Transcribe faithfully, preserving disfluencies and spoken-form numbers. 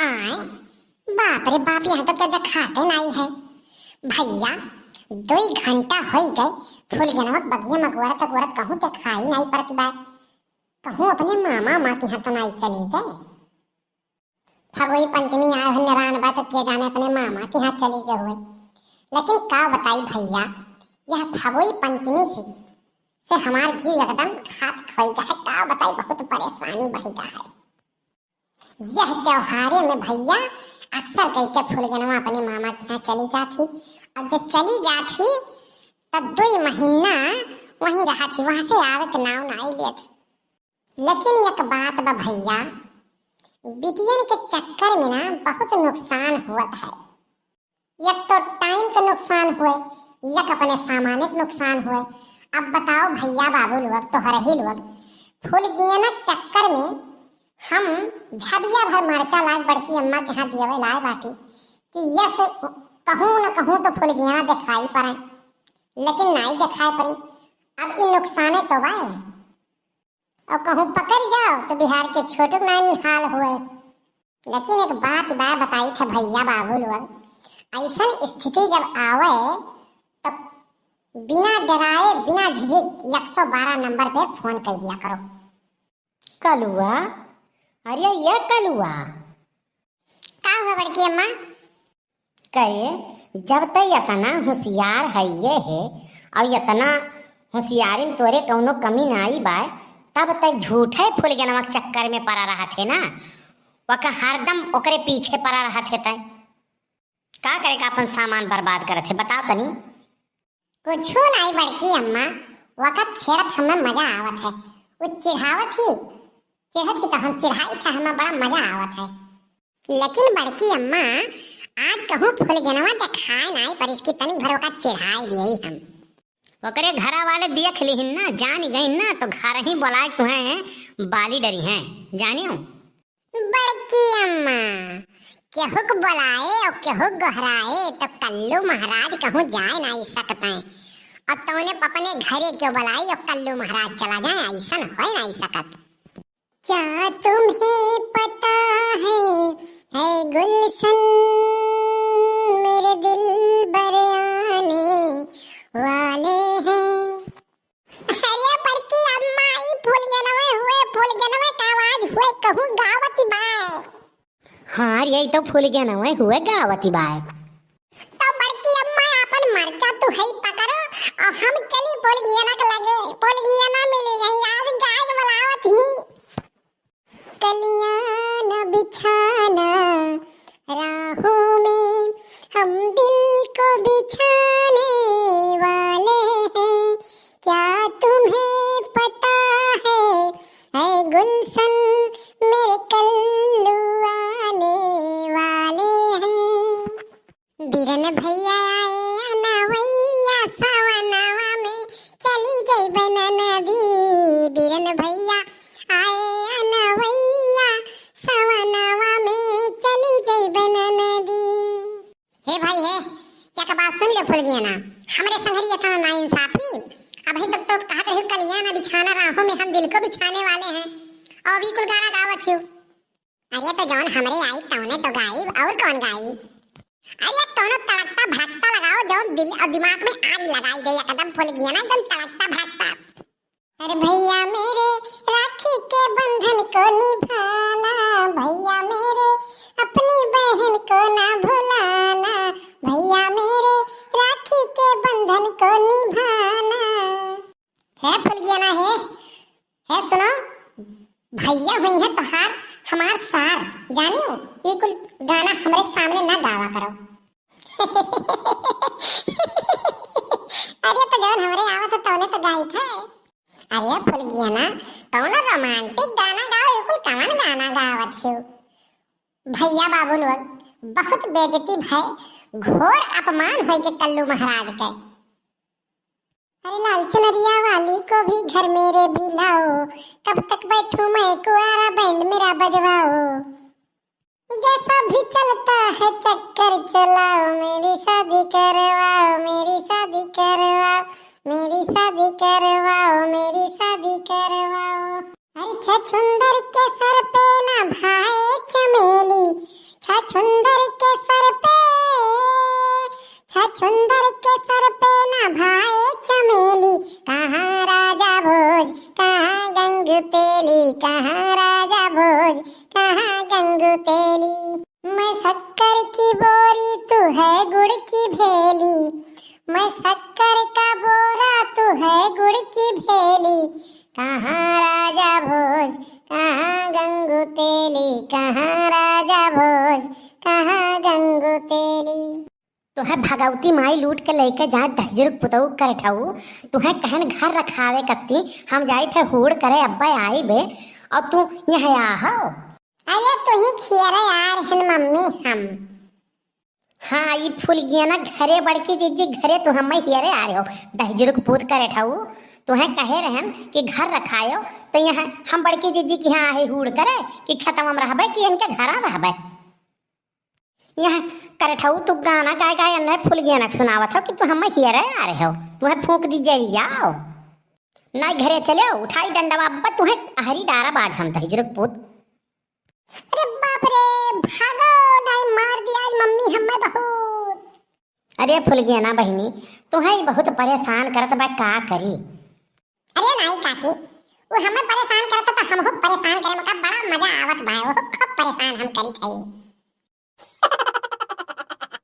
आय, बाप रे बाप, यहाँ तो क्या देखाते नाई है भैया। दुई घंटा होई गए, फुलगेनवा बगिया में गोरत गोरत कहूँ देखाई नाई पड़त बा। कहूँ अपने मामा माँ के यहाँ तो नाई चली गए। फगुई पंचमी आए हुए निरान बा, तो के जाने अपने मामा के यहाँ चली गए हुए। लेकिन का बताई भैया, यह फगुई पंचमी से, से हमार जीव एकदम खात खोई गया है। का बताई, बहुत परेशानी बढ़ गया है। यह त्योहारे में भैया अक्सर कई के फुलगेनवा अपने मामा के यहाँ चली जात ही, और जब चली जात ही, तब दुई महीना वहीं रहत ही, वहाँ से आवे के नाव नाई लेत ही। लेकिन एक बात बा भैया, बिटियन के चक्कर में ना बहुत नुकसान हुअत है। एक तो टाइम के नुकसान हुए, एक अपने सामान के नुकसान हुए। अब बताओ भैया बाबू लोग, तोहरे ही लोग, फुलगेना के चक्कर में हम झबिया भर मरचा लाग बड़की अम्मा के यहाँ दियवे लाए बाटी कि यस कहूँ न कहूँ तो फुलगेना देखाई पड़े, लेकिन नाई देखाई पड़ी। अब ई नुकसाने तो बा। और कहूँ पकड़ जाओ तो बिहार के छोटू नाइन हाल हुए। लेकिन एक बात बा बताई था भैया बाबू लोग, ऐसन स्थिति जब आवे तब बिना डराए बिना झिझक एक सौ बारह नंबर पे फोन कर दिया करो। कलुआ, अरे ये कलुआ। का हुआ बड़की अम्मा? कहे, जब तै इतना होशियार हइये है और इतना होशियारी में तोरे कौनो कमी नाई बा, तब तै झूठे फुलगेनवा के चक्कर में पड़ा रहत है ना, वका हरदम ओकरे पीछे पड़ा रहत है तै। का करे का अपन सामान बर्बाद करत है, बताओ तनी। कुछू नाई बड़की अम्मा, वका छेड़त हमें मजा आवत है। वो चिढ़ावत ही, चिढ़त ही तो हम चिढ़ाई था, हमें बड़ा मजा आवत है। लेकिन बड़की अम्मा, आज कहूँ फुलगेनवा देखाए नाई, पर इसकी तनिक भर ओका चिढ़ाई दिए हम। ओकरे घरा वाले देख लिहिन ना, जान गइन ना, तो घर ही बोलाए तुहें बाली डरी हैं, जानियो। बड़की अम्मा, केहुक बोलाए और केहुक गोहराए, तो कल्लू महाराज कहूँ जाए नाई सकते हैं। और तौने अपने घरे क्यों बोलाई और कल्लू महाराज चला जाए, ऐसन होए नाई सकत। क्या तुम्हें पता है, है गुलशन मेरे दिलबर आने वाले हैं। अरे बड़की अम्मा, ई फुलगेनवे हुए, फुलगेनवे का आवाज हुए, कहूँ गावती बाय। हाँ रे, ई तो फुलगेनवे हुए गावती बाय। तो बड़की अम्मा, आपन मरचा तू हई पकड़ो और हम चली फुलगेना के लगे। फुलगेना मिली गई, आज गाय बुलावत ही। कलियां न बिछाना राहों में, हम दिल को बिछाने वाले हैं। क्या तुम्हें पता है, ऐ गुलशन, मेरे कल्लू आने वाले हैं। बिरन भैया आए अनवैया, सवनवा में चली जइबे ननदी। बिरन भैया आए अनवैया, सवनवा में चली जइबे ननदी। हे भाई हे, एक बात सुन ले फुलगेना, हमरे संघरी इतना नाइंसाफी। अबहीं तक तो कहत रही कलियां न बिछाना राहों में, हम दिल को बिछाने वाले हैं, और भी कुल गाना गावत हियो। अरे तो जौन हमरे आई तौने तो गाइब, और कौन गाई? अरे कौनो तड़कता भड़कता लगाओ जौन दिल और दिमाग में आग लगाई दे, एकदम फुलगेना एकदम तड़कता भड़कता। अरे भैया मेरे राखी के बंधन को निभाना, भैया मेरे अपनी बहन को ना भुलाना, भैया मेरे राखी के बंधन को निभाना। हे फुलगेना हे, हे सुनो, भैया हुई है तोहार हमार सार, जानियो, ई कुल गाना हमरे सामने ना गावा करो। अरे तो जौन हमरे आवत है तौने तो गाई था। अरे फुलगेना, कौनो रोमांटिक गाना गाओ, ई कुल कवन गाना गावत हो? भैया बाबू लोग, बहुत बेइज्जती भय, घोर अपमान होई के कल्लू महाराज के। अरे लाल चुनरिया वाली को भी घर मेरे भी लाओ, कब तक बैठूं मैं कुआरा, बैंड मेरा बजवाओ। जैसा भी चलता है चक्कर चलाओ, मेरी शादी करवाओ, मेरी शादी करवाओ, मेरी शादी करवाओ, मेरी शादी करवाओ। अरे छछुंदर के सर पे ना भाए चमेली, गंगू तेली। मैं शक्कर की बोरी, तू है गुड़ की भेली। मैं शक्कर का बोरा, तू है गुड़ की भेली। कहाँ राजा भोज, कहाँ गंगू तेली, कहाँ राजा भोज, कहाँ गंगू तेली। तुहे भगवती माई लूट के लेके जाए दहिजरुक पुतऊ करेठऊ, तुहे कहन घर रखावे कत्ती, हम जाइत है हूड़ करे अब्बे आइबे, और तू यहाँ आहो। अरे तुही खियरे आ रहन मम्मी हम। हाँ, ई फुलगियाना घरे बड़की जिज्जी घरे तू हम्मे हियरे आ रहे हो। दहिजरुक पूत करेठऊ, तुहे कहे रहन कि घर रखायो, तो यहाँ हम बड़की जिज्जी के यहाँ आहे हूड़ करे कि खेतवा में रहबे कि इनके घरा रहबे। यहाँ करेठऊ तू गाना गाए गाए अन्ने फुलगियाना के सुनावत हो कि तू हम्मे हियरे आ रहे हो, तुहे फूंक दी जरी जाओ। नाई घरे चले हो, उठाई डंडवा, अब्बा तुहे अहरी डारा बाज हम दहिजरुक पूत। अरे बाप रे, भागो, नाई मार दिया आज मम्मी हम्मे बहुत। अरे फुलगियाना बहिनी, तुहे ई बहुत परेशान करत बा, का करी? अरे नाई काकी, वो हम्मे परेशान करत तो हमहू परेशान करे में का बड़ा मजा आवत बा, वो खूब परेशान हम करी थई।